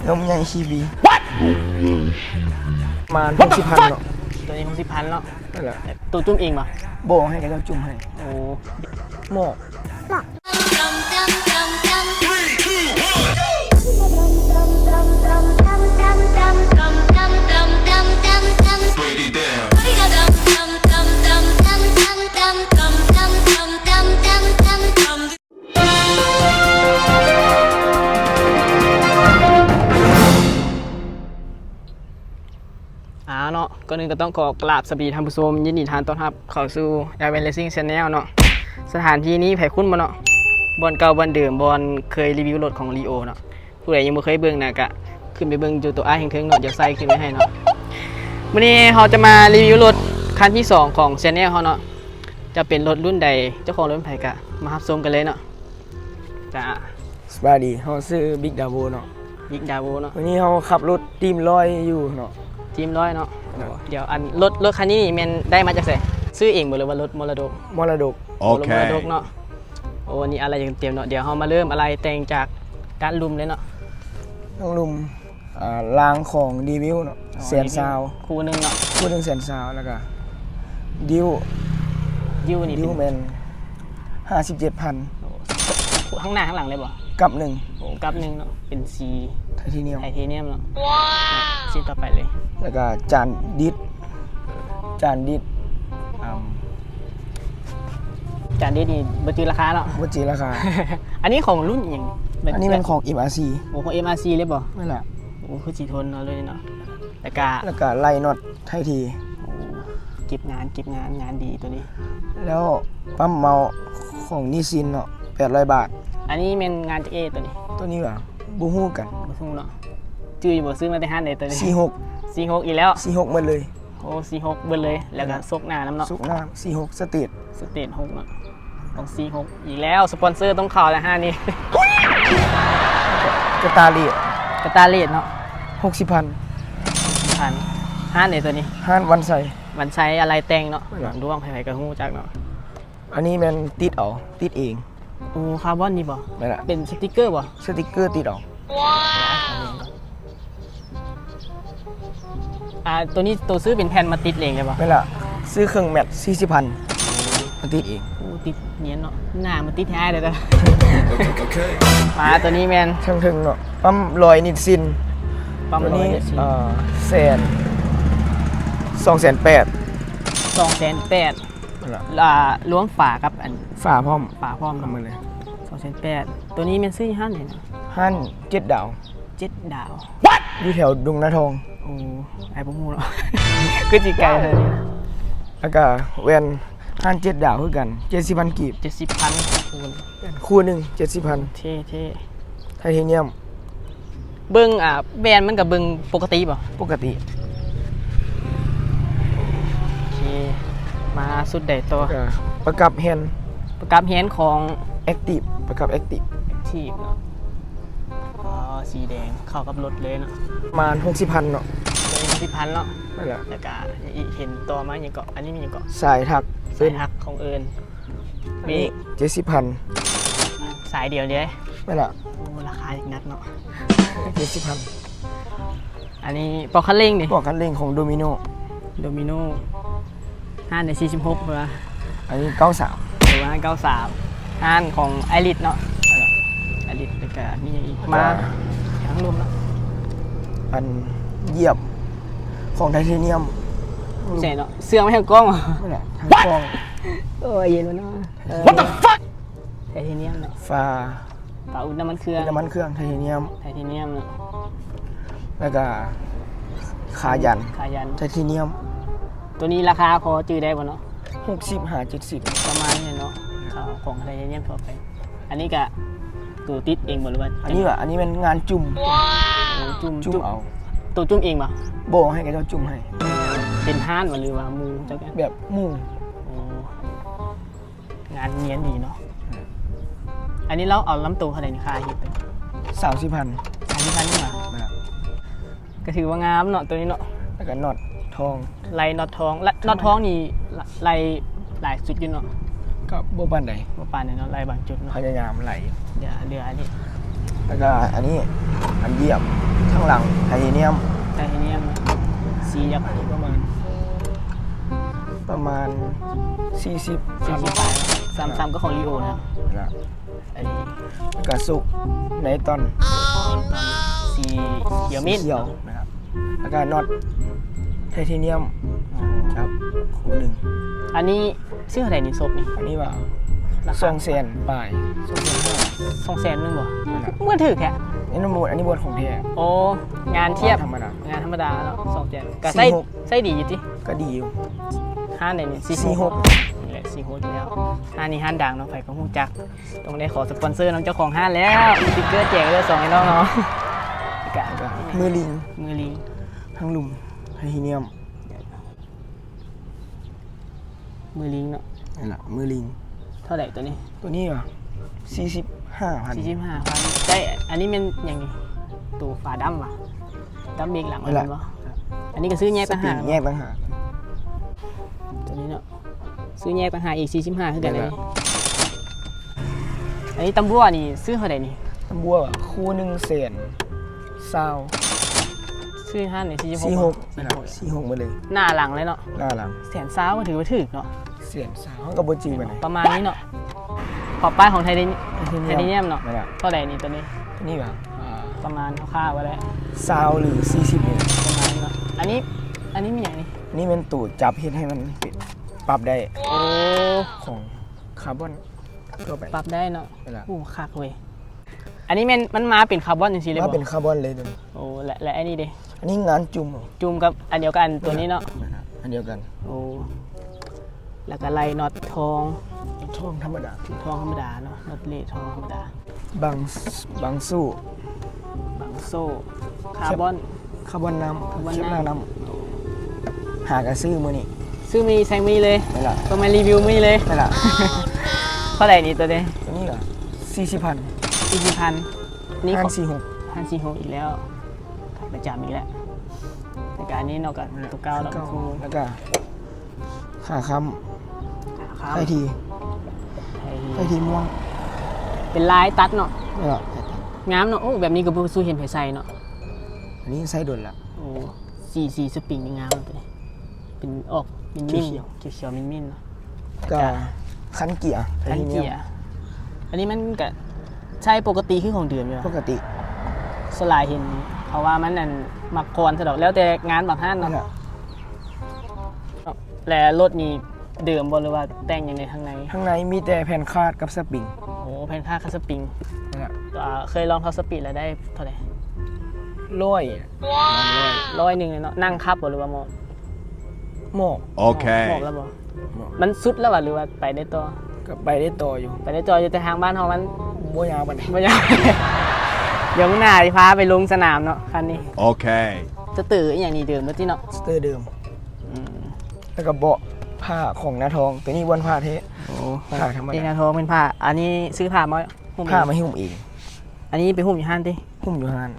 ນົມໃຫຍ່ຊີບີ ປະມານຫົກສິບພັນເນາະ. ໂຕນີ້ຫົກສິບພັນເນາະ. ນັ້ນແຫຼະ. ໂຕຈຸ້ມເອງບໍ່? ບໍ່, ໃຫ້ເຂົາເຈົ້າຈຸ້ມໃຫ້. ໂອ້ ໝໍ້. ອາເນາະ ກ່ອນອື່ນກໍຕ້ອງຂໍກາບສະຫວັດດີທ່ານຜູ້ຊົມ, ຍິນດີຕ້ອນຮັບເຂົ້າສູ່ ແອລແວນ ເຣຊິງ ແຊນແນວເນາະ. ສະຖານທີ່ນີ້ໃຜຄຸ້ນບໍ່ເນາະ? ບ່ອນເກົ່າບ່ອນເດີມ, ບ່ອນເຄີຍຣີວິວລົດຂອງລີໂອເນາະ. ຜູ້ໃດຍັງບໍ່ເຄີຍເບິ່ງນະ ກະຂຶ້ນໄປເບິ່ງຢູ່ໂຕອ້າຍເທິງໆເນາະ, ດຽວໃສ່ຂຶ້ນໄວ້ໃຫ້ເນາະ. ມື້ນີ້ເຮົາຈະມາຣີວິວລົດຄັນທີສອງຂອງແຊນແນວເຮົາເນາະ. ຈະເປັນລົດລຸ້ນໃດ, ເຈົ້າຂອງລົດເປັນໃຜ ກະມາຮັບຊົມກັນເລີຍເນາະ. ຈ້າ ສະບາຍດີ, ເຮົາຊື່ ບິກ ດາໂວ ເນາະ. ບິກ ດາໂວ ເນາະ. ມື້ນີ້ເຮົາຂັບລົດທີມຮ້ອຍຢູ່ເນາະ. ທີມຮ້ອຍເນາະ. ໂອ້ ດຽວ ອັນ ລົດ ລົດຄັນນີ້ນີ້ແມ່ນໄດ້ມາຈາກໃສ? ຊື້ເອງບໍ່ ຫຼືວ່າລົດມໍລະດົກ? ມໍລະດົກ. ໂອເຄ ລົດມໍລະດົກເນາະ. ໂອ້ ອັນນີ້ອາໄຫຼ່ເຕັມໆເນາະ. ດຽວເຮົາມາເລີ່ມອາໄຫຼ່ແຕ່ງຈາກດ້ານລຸ່ມເລີຍເນາະ. ດ້ານລຸ່ມ ອ່າ ລາງຂອງ ດີວິວ ເນາະ. ອໍ ແສນຊາວ ດີວິວ ຄູ່ໜຶ່ງເນາະ. ຄູ່ໜຶ່ງແສນຊາວ ແລ້ວກະ ດິ້ວ ດິ້ວນີ້ ດິ້ວແມ່ນຫ້າສິບເຈັດພັນ. ໂອ້ ທັງໜ້າທັງຫຼັງເລີຍບໍ່? ກັບໜຶ່ງ. ໂອ້ ກັບໜຶ່ງເນາະ. ເປັນສີໄທເທນຽມ ໄທເທນຽມເນາະ. ຊີ້ນຕໍ່ໄປເລີຍ. ແລ້ວກະຈານດິດ ຈານດິດ ອ່າ ຈານດິດນີ້ບໍ່ຈື່ລາຄາເນາະ. ບໍ່ຈື່ລາຄາ. ອັນນີ້ຂອງລຸ້ນອີ່ຫຍັງ? ອັນນີ້ແມ່ນຂອງ ເອັມອາຊີ. ໂອ້ ຂອງ ເອັມອາຊີ ເລີຍບໍ່? ແມ່ນລະ. ໂອ້ ຄືຊິທົນເນາະ ລຸ້ນນີ້ເນາະ. ແລ້ວກະ ແລ້ວກະໄລ່ນັອດໄທທີ. ໂອ້ ເກັບງານ ເກັບງານ ງານດີໂຕນີ້. ແລ້ວປ້ຳເມົາຂອງນິຊິນເນາະ ແປດຮ້ອຍບາດ. ອັນນີ້ແມ່ນງານຈັກເອໂຕນີ້? ໂຕນີ້ຫວາ? ບໍ່ຮູ້ຄືກັນ. ບໍ່ຮູ້ເນາະ. ຈື່ຢູ່ບໍ່? ຊື້ມາແຕ່ຮ້ານໃດໂຕນີ້? ສີ່ຫົກ. ສີ່ຫົກອີກແລ້ວ. ສີ່ຫົກໝົດເລີຍ. ໂອ້ ສີ່ຫົກເບິດເລີຍ. ແລ້ວກະ ແລ້ວກະ ໂຊກໜ້ານຳເນາະ. ໂຊກໜ້າ ສີ່ຫົກ ສະເຕດ ສະເຕດຫົກເນາະ. ຕ້ອງສີ່ຫົກອີກແລ້ວ. ສະປອນເຊີຕ້ອງເຂົ້າແລ້ວຮ້ານນີ້. ກະຕາເລດ ກະຕາເລດເນາະ. ຫົກສິບພັນ. ຫົກສິບພັນ. ຮ້ານໃດໂຕນີ້? ຮ້ານວັນໄຊ. ວັນໄຊອາໄຫຼ່ແຕ່ງເນາະ. ແມ່ນລະ. ດວງໃຜໆກະຮູ້ຈັກເນາະ. ອັນນີ້ແມ່ນຕິດເອົາ ຕິດເອງ. ໂອ້ ຄາບອນນີ້ບໍ່? ແມ່ນລະ. ເປັນສະຕິກເກີບໍ່? ສະຕິກເກີຕິດເອົາ. ອ່າ ໂຕນີ້ໂຕຊື້ເປັນແຜ່ນມາຕິດເອງເລີຍບໍ່? ແມ່ນລະ. ຊື້ເຄື່ອງແມັດ ສີ່ສິບພັນ ມາຕິດເອງ. ໂອ້ ຕິດນຽນເນາະ. ໜ້າມາຕິດແທ້ເດີ. ມາ ໂຕນີ້ແມ່ນເທິງໆເນາະ. ປ້ຳລອຍນິດຊິນ. ປ້ຳລອຍນິດຊິນ. ໂຕນີ້ ເອີ ແສນ ສອງແສນແປດ. ສອງແສນແປດ. ລະ ລວມຝາກັບອັນ ຝາພ້ອມ ຝາພ້ອມເນາະ. ເອົາມາເລີຍ. ສອງແສນແປດ. ໂຕນີ້ແມ່ນຊື້ຢູ່ຮ້ານໃດນະ? ຮ້ານເຈັດດາວ. ເຈັດດາວ. ຢູ່ແຖວດົງນາທອງ. ໂອ້ ອ້າຍບໍ່ຮູ້ເນາະ. ຄືຊິໄກຂະໜາດນີ້. ແລ້ວກະແວ່ນຮ້ານເຈັດດາວຄືກັນ ເຈັດສິບພັນກີບ. ເຈັດສິບພັນ. ແວ່ນຄູ່ໜຶ່ງ ເຈັດສິບພັນ. ເທ່ໆ. ໄທເທນຽມ. ເບິ່ງ ອ່າ ແບນມັນກະເບິ່ງປົກກະຕິບໍ່? ປົກກະຕິ. ໂອເຄ ມາຊຸດໃດຕໍ່? ກະປະກັບແຮນ ປະກັບແຮນຂອງ ແອັກຕິບ ປະກັບແອັກຕິບ ແອັກຕິບເນາະ. ອໍ ສີແດງເຂົ້າກັບລົດເລີຍເນາະ. ປະມານຫົກສິບພັນເນາະ. ເອີ ຫົກສິບພັນເນາະ. ນັ້ນແຫຼະ. ແລ້ວກະອີກເຫັນຕໍ່ມາຫຍັງເກາະ? ອັນນີ້ມີຫຍັງເກາະ? ສາຍຖັກ ສາຍຖັກຂອງເອີນ. ອັນນີ້ເຈັດສິບພັນ. ສາຍດຽວເດ້. ແມ່ນລະ. ໂອ້ ລາຄາອີກໜັກເນາະ. ເຈັດສິບພັນ. ອັນນີ້ປອກຄັນເລັ່ງເດ້. ປອກຄັນເລັ່ງຂອງໂດມິໂນ. ໂດມິໂນ. ຮ້ານໃດ ສີ່ສິບຫົກ ເພິ່ນວ່າ. ອັນນີ້ເກົ້າສາມ. ເພິ່ນວ່າເກົ້າສາມ. ຮ້ານຂອງໄອລິດເນາະ. ໄອລິດ. ແລ້ວກະມີຫຍັງອີກ? ມາທາງລຸ່ມເນາະ. ອັນຢຽບຂອງໄທເທນຽມ. ໃສ່ເນາະ. ເຊື່ອງໄວ້ທາງກ້ອງ. ນັ້ນແຫຼະ ທາງກ້ອງ. ໂອ້ຍ ເຢັນບໍ່ເນາະ. ເອີ ໄທເທນຽມເນາະ. ຝາ ຝາອຸດນ້ຳມັນເຄື່ອງ. ອຸດນ້ຳມັນເຄື່ອງໄທເທນຽມ. ໄທເທນຽມເນາະ. ແລ້ວກະຂາຢັນ. ຂາຢັນໄທເທນຽມ. ໂຕນີ້ລາຄາພໍຈື່ໄດ້ບໍ່ເນາະ? ຫົກສິບຫາເຈັດສິບ ປະມານນີ້ເນາະ. ຂອງໄທເທນຽມທົ່ວໄປ. ອັນນີ້ກະໂຕຕິດເອງບໍ່ ຫຼືວ່າ? ອັນນີ້ຫວາ? ອັນນີ້ແມ່ນງານຈຸ້ມ. ໂອ້ ຈຸ້ມ ຈຸ້ມເອົາ. ໂຕຈຸ້ມເອງບໍ່? ບໍ່, ໃຫ້ເຂົາເຈົ້າຈຸ້ມໃຫ້. ເປັນຮ້ານບໍ່ ຫຼືວ່າໝູ່ເຈົ້າ? ແບບໝູ່. ໂອ້ ງານນຽນດີເນາະ. ອັນນີ້ລາວເອົານຳໂຕເທົ່າໃດນີ້ ຄ່າເຮັດໂຕ? ສາມສິບພັນ. ສາມສິບພັນນີ້ຫວາ? ແມ່ນ. ກະຖືວ່າງາມເນາະໂຕນີ້ເນາະ. ແລ້ວກະນັອດທອງ. ໄລ່ນັອດທອງ. ແລະ ນັອດທອງນີ້ໄລ່ຫຼາຍຈຸດຢູ່ເນາະ. ກະບໍ່ປານໃດ. ບໍ່ປານໃດເນາະ, ໄລ່ບາງຈຸດເນາະ. ພະຍາຍາມໄລ່ຢູ່. ເຫຼືອ ເຫຼືອອັນນີ້. ແລ້ວກະອັນນີ້ ອັນຢຽບ. ຂ້າງຫຼັງໄທເທນຽມ ໄທເທນຽມ ສີຈັກປະມານ ປະມານສີ່ສິບ ສີ່ສິບປາຍ ສ່ຳ ສ່ຳກັບຂອງລີໂອນະ ນະ ອັນນີ້ ແລ້ວກະຊຸກໄນຕອນ ສີຂຽວມິດ ຂຽວນະ ແລ້ວກະນັອດໄທເທນຽມ ຈັບຄູ່ໜຶ່ງ ອັນນີ້ ຊື້ເທົ່າໃດນີ້ ສົບນີ້? ອັນນີ້ວ່າ ລາຄາ ສອງແສນປາຍ ສອງແສນຫ້າ ສອງແສນໜຶ່ງບໍ່? ແມ່ນລະ ມັນຖືກແທ້ ອັນນີ້ບໍ່ ອັນນີ້ບໍ່ຂອງແທ້ ໂອ້ ງານທຽບ ງານທຳມະດາ ງານທຳມະດາເນາະ ສອງແສນ ກະໃຊ້ ສີ່ຫົກ ໃຊ້ດີຢູ່ຕິ? ກະດີຢູ່ ຮ້ານໃດນີ້? ສີ່ຫົກ ສີ່ຫົກ ນີ້ແຫຼະ ສີ່ຫົກແລ້ວ ຮ້ານນີ້ຮ້ານດັງເນາະ ໃຜກໍຮູ້ຈັກ ຕ້ອງໄດ້ຂໍສະປອນເຊີນຳເຈົ້າຂອງຮ້ານແລ້ວ ສະຕິກເກີແຈກເດີ ສອງໄອ້ນ້ອງເນາະ ກະ ກະມືລິງ ມືລິງ ທັງລຸ່ມໄທເທນຽມ ມືລິງເນາະ ນັ້ນລະ ມືລິງ ເທົ່າໃດໂຕນີ້? ໂຕນີ້ຫວາ ສີ່ສິບຫ້າພັນ ສີ່ສິບຫ້າພັນ ໄດ້ ອັນນີ້ແມ່ນຫຍັງນີ້? ໂຕຝາດຳຫວາ ດຳເບກຫຼັງ ນັ້ນລະ ແມ່ນບໍ່? ອັນນີ້ກໍຊື້ແຍກຕ່າງຫາກ ແຍກຕ່າງຫາກ ໂຕນີ້ເນາະ ຊື້ແຍກຕ່າງຫາກອີກ ສີ່ສິບຫ້າ ຄືກັນເລີຍ ນັ້ນລະ ອັນນີ້ຕຳບົວນີ້ຊື້ເທົ່າໃດນີ້? ຕຳບົວຄູ່ໜຶ່ງແສນຊາວ ຊື້ຮ້ານນີ້ສີ່ສິບຫົກ ສີ່ສິບຫົກ ສີ່ສິບຫົກໝົດເລີຍ ໜ້າຫຼັງເລີຍເນາະ ໜ້າຫຼັງ ແສນຊາວກໍຖືວ່າຖືກເນາະ ແສນຊາວ ເຮົາກໍບໍ່ຈື່ປານໃດ ປະມານນີ້ເນາະ ຂອບປ້າຍຂອງໄທເທນ ໄທເທນຽມເນາະ ນັ້ນລະ ເທົ່າໃດນີ້ໂຕນີ້? ໂຕນີ້ຫວາ ອ່າ ປະມານຄ່າວໆວ່າແຫຼະ ຊາວຫຼືສີ່ສິບນີ້ ປະມານນີ້ເນາະ ອັນນີ້ ອັນນີ້ມີຫຍັງນີ້? ນີ້ແມ່ນໂຕຈັບເຮັດໃຫ້ມັນປັບໄດ້ ໂອ້ ຂອງຄາບອນທົ່ວໄປ ປັບໄດ້ເນາະ ນັ້ນລະ ໂອ້ ຄັກເວີຍ ອັນນີ້ແມ່ນມັນມາເປັນຄາບອນຈັ່ງຊີ້ເລີຍບໍ່? ມາເປັນຄາບອນເລີຍໂຕນີ້ ໂອ້ ແລະ ແລະອັນນີ້ເດ? ອັນນີ້ງານຈຸ່ມ ຈຸ່ມກັບອັນດຽວກັນ ໂຕນີ້ເນາະ ແມ່ນລະ ອັນດຽວກັນ ໂອ້ ແລ້ວກໍໄລ່ນັອດທອງ ທອງທຳມະດາ ທອງທຳມະດາເນາະ ນັອດເລດທອງທຳມະດາ ບັງ ບັງໂສ້ ບັງໂສ້ ຄາບອນ ຄາບອນນ້ຳ ຄາບອນນ້ຳ ເກັບໜ້ານ້ຳ ຫາກໍຊື້ມື້ນີ້ ຊື້ມື້ນີ້ໃຊ້ມື້ນີ້ເລີຍ ແມ່ນລະ ຕ້ອງມາຣີວິວມື້ນີ້ເລີຍ ແມ່ນລະ ເທົ່າໃດນີ້ໂຕນີ້? ໂຕນີ້ຫວາ ສີ່ສິບພັນ ສີ່ສິບພັນ ນີ້ຮ້ານສີ່ສິບຫົກ ຮ້ານສີ່ສິບຫົກອີກແລ້ວ ຂາຍປະຈຳອີກແລ້ວ ແລ້ວກະອັນນີ້ເນາະ ກະໂຕເກົ່າເນາະ ຄືເກົ່າ ແລ້ວກະ ຂາຄ້ຳ ຂາຄ້ຳ ໄທທີ ໄທທີ ໄທທີມ່ວງ ເປັນລາຍຕັດເນາະ ເອີ ງາມເນາະ ໂອ້ ແບບນີ້ກໍບໍ່ສູ່ເຫັນໃຜໃສ່ເນາະ ອັນນີ້ໃສ່ດົນລະ ໂອ້ ສີ ສີສະປຣິງນີ້ງາມເນາະ ເປັນອອກມິນມິນ ຂຽວໆ ຂຽວໆມິນມິນເນາະ ກະຄັນເກຍ ຄັນເກຍ ອັນນີ້ມັນກະໃຊ້ປົກກະຕິຄືຂອງເດີມຢູ່ ປົກກະຕິ ສ່ວນຫຼາຍເຫັນເຂົາວ່າມັນອັນມັກຄອນຊະດອກ ແລ້ວແຕ່ງານບາງຮ້ານເນາະ ແລະລົດນີ້ເດີມບໍ່ ຫຼືວ່າແຕ່ງຫຍັງໃນທາງໃນ? ທາງໃນມີແຕ່ແຜ່ນຄາດກັບສະປຣິງ ໂອ້ ແຜ່ນຄາດກັບສະປຣິງ ນັ້ນລະ ອ່າ ເຄີຍລອງເທົາສະປີດແລ້ວໄດ້ເທົ່າໃດ? ຮ້ອຍ ຮ້ອຍໜຶ່ງເນາະ ນັ່ງຂັບບໍ່ ຫຼືວ່າໝອບ? ໝອບ ໂອເຄ ໝອບແລ້ວບໍ່? ໝອບ ມັນສຸດແລ້ວຫວາ ຫຼືວ່າໄປໄດ້ຕໍ່? ກໍໄປໄດ້ຕໍ່ຢູ່ ໄປໄດ້ຕໍ່ຢູ່ ແຕ່ທາງບ້ານເຮົາມັນບໍ່ຍາວປານໃດ ບໍ່ຍາວ ດຽວມື້ໜ້າຊິພາໄປລົງສະໜາມເນາະ ຄັນນີ້ ໂອເຄ ສະເຕີອີ່ຫຍັງນີ້ເດີມໝົດຕິເນາະ? ສະເຕີເດີມ ອືມ ແລ້ວກໍເບາະຜ້າຂອງໜ້າທອງ ໂຕນີ້ບໍ່ແມ່ນຜ້າແທ້ ໂອ້ ຜ້າທຳມະດາ ເປັນໜ້າທອງເປັນຜ້າ ອັນນີ້ຊື້ຜ້າມາຫຸ້ມ ຜ້າມາຫຸ້ມເອງ ອັນນີ້ໄປຫຸ້ມຢູ່ຮ້ານຕິ? ຫຸ້ມຢູ່ຮ້ານ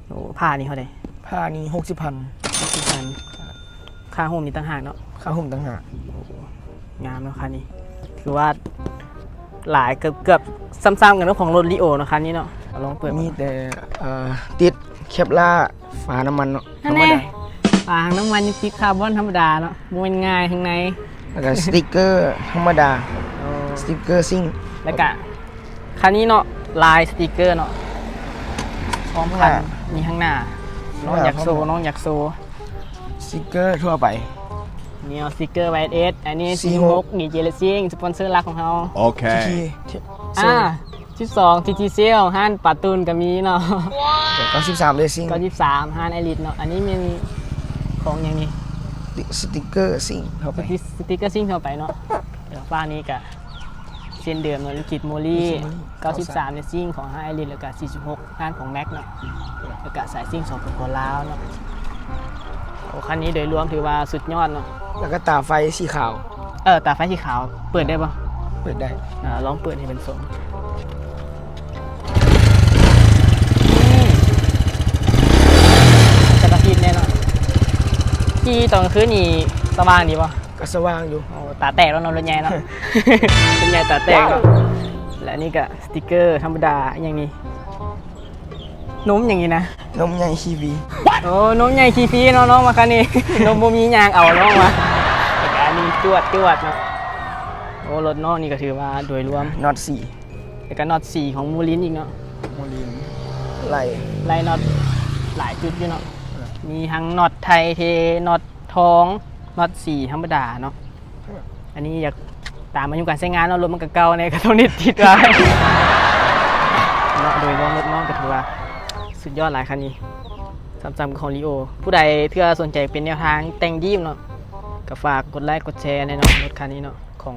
ໂອ້ ຜ້ານີ້ເທົ່າໃດ? ຜ້ານີ້ຫົກສິບພັນ ຫົກສິບພັນ ຄ່າຫຸ້ມນີ້ຕ່າງຫາກເນາະ? ຄ່າຫຸ້ມຕ່າງຫາກ ໂອ້ ງາມເນາະຄັນນີ້ ຖືວ່າຫຼາຍ ເກືອບ ເກືອບຊ້ຳໆກັນກັບຂອງລົດລີໂອເນາະ ຄັນນີ້ເນາະ ລອງເປີດ ມີແຕ່ ເອີ ຕິດແຄັບລາ ຝານ້ຳມັນເນາະ ທຳມະດາ ຝານ້ຳມັນຍັງຕິດຄາບອນທຳມະດາເນາະ ບໍ່ແມ່ນງ່າຍຂ້າງໃນ ແລ້ວກໍສະຕິກເກີທຳມະດາ ໂອ້ ສະຕິກເກີຊິງ ແລ້ວກະຄັນນີ້ເນາະ ລາຍສະຕິກເກີເນາະ ພ້ອມຄັນ ມີຂ້າງໜ້າ ນ້ອງຢາກໂຊ ນ້ອງຢາກໂຊ ສະຕິກເກີທົ່ວໄປ ນີ້ເອົາສະຕິກເກີໄວເອັສ ອັນນີ້ ສີ່ສິບຫົກ ດີເຈເຣດຊິງ ສະປອນເຊີຫຼັກຂອງເຮົາ ໂອເຄ ອ່າ ສິບສອງ ທີທີ ເຊວ ຮ້ານປາຕູນກໍມີເນາະ ເກົ້າສິບສາມ ເຣດຊິງ ເກົ້າສິບສາມ ຮ້ານໄອລິດເນາະ ອັນນີ້ແມ່ນຂອງຫຍັງນີ້? ສະຕິກເກີຊິງທົ່ວໄປ ສະຕິກ ສະຕິກເກີຊິງທົ່ວໄປເນາະ ແລ້ວຝານີ້ກະເຊັ່ນເດີມເນາະ ລິຂິດໂມລີ ລິຂິດໂມລີ ເກົ້າສິບສາມ ເຣດຊິງ ຂອງຮ້ານໄອລິດ ແລ້ວກະ ສີ່ສິບຫົກ ຮ້ານຂອງແມັກເນາະ ແລ້ວກະສາຍຊິງ ສປປ ລາວເນາະ ໂອ້ ຄັນນີ້ໂດຍລວມຖືວ່າສຸດຍອດເນາະ ແລ້ວກໍຕາໄຟສີຂາວ ເອີ ຕາໄຟສີຂາວ ເປີດໄດ້ບໍ່? ເປີດໄດ້ ອ່າ ລອງເປີດໃຫ້ເພິ່ນຊົມ ອືມ ເປັນຕາຄິດແນ່ເນາະ ຂີ່ຕອນກາງຄືນນີ້ສະຫວ່າງດີບໍ່? ກໍສະຫວ່າງຢູ່ ໂອ້ ຕາແຕກແລ້ວເນາະ ລົດໃຫຍ່ເນາະ ລົດໃຫຍ່ຕາແຕກເນາະ ແລະ ອັນນີ້ກໍສະຕິກເກີທຳມະດາ ອີ່ຫຍັງນີ້? ນົມຫຍັງນີ້ນະ? ນົມໃຫຍ່ຂີ່ຟຣີ. ໂອ້ ນົມໃຫຍ່ຂີ່ຟຣີເນາະ ນ້ອງວ່າຄັນນີ້ ນົມບໍ່ມີ ຍ່າງເອົາ ນ້ອງວ່າ. ແລ້ວກະອັນນີ້ຈວດໆເນາະ. ໂອ້ ລົດນ້ອງນີ້ກະຖືວ່າໂດຍລວມ ນັອດສີ່ ແລ້ວກະນັອດສີ່ຂອງມູລິນອີກເນາະ. ມູລິນ ໄລ່ ໄລ່ນັອດຫຼາຍຈຸດຢູ່ເນາະ. ເອີ ມີທັງນັອດໄທເທ ນັອດທອງ ນັອດສີ່ທຳມະດາເນາະ. ອັນນີ້ຢາກຕາມອາຍຸການໃຊ້ງານເນາະ, ລົດມັນກະເກົ່າແດ່ ກະຕ້ອງໄດ້ຕິດໄວ້ເນາະ. ໂດຍລວມລົດນ້ອງກະຖືວ່າສຸດຍອດຫຼາຍຄັນນີ້ ສ່ຳໆກັບຂອງລີໂອ. ຜູ້ໃດເທື່ອສົນໃຈເປັນແນວທາງແຕ່ງດຣີມເນາະ ກະຝາກກົດໄລກົດແຊແດ່ເນາະ ລົດຄັນນີ້ເນາະ ຂອງ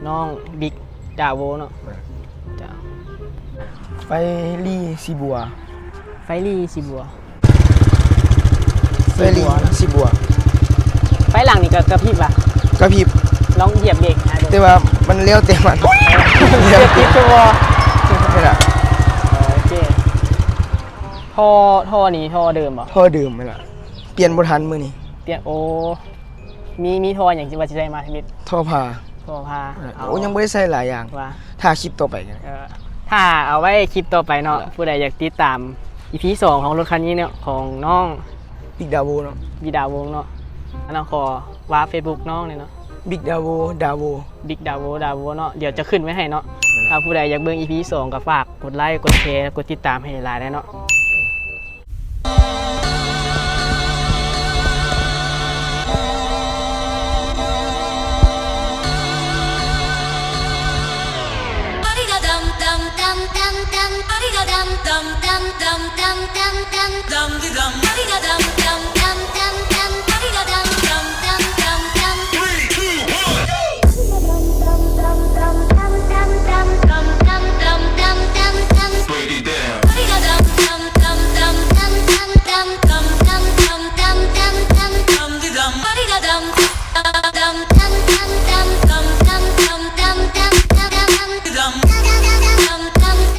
ນ້ອງບິກດາໂວເນາະ. ເອີ ຈ້າ ໄຟລີສີບົວ ໄຟລີສີບົວ. ໄຟລີສີບົວ ໄຟຫຼັງນີ້ກະກະພິບຫວາ? ກະພິບ. ລອງຢຽບເບຣກຫາເບິ່ງ. ແຕ່ວ່າມັນແລ້ວແຕ່ມັນ ຢຽບຕິດຄືບໍ່? ນີ້ລະ. ໂອເຄ ທໍ່ ທໍ່ນີ້ທໍ່ເດີມບໍ່? ທໍ່ເດີມນີ້ລະ ປ່ຽນບໍ່ທັນມື້ນີ້. ປ່ຽນ ໂອ້ ມີ ມີທໍ່ຫຍັງທີ່ວ່າຊິໄດ້ມາທຳອິດ? ທໍ່ຜ້າ. ທໍ່ຜ້າ. ເອີ ໂອ້ ຍັງບໍ່ໄດ້ໃສ່ຫຼາຍຢ່າງ ວ່າ ຖ້າຄລິບຕໍ່ໄປ. ເອີ ຖ້າເອົາໄວ້ຄລິບຕໍ່ໄປເນາະ. ເອີ ຜູ້ໃດຢາກຕິດຕາມອີພີສອງຂອງລົດຄັນນີ້ເນາະ ຂອງນ້ອງບິກດາໂວເນາະ ບິກດາໂວເນາະ. ອັນນັ້ນ ຂໍຝາກເຟສບຸກນ້ອງແດ່ເນາະ ບິກດາໂວ ດາໂວ ບິກດາໂວ ດາໂວເນາະ. ດຽວຈະຂຶ້ນໄວ້ໃຫ້ເນາະ. ເອີ ຖ້າຜູ້ໃດຢາກເບິ່ງອີພີສອງກະຝາກກົດໄລກົດແຊ ກົດຕິດຕາມໃຫ້ຫຼາຍໆແດ່ເນາະ.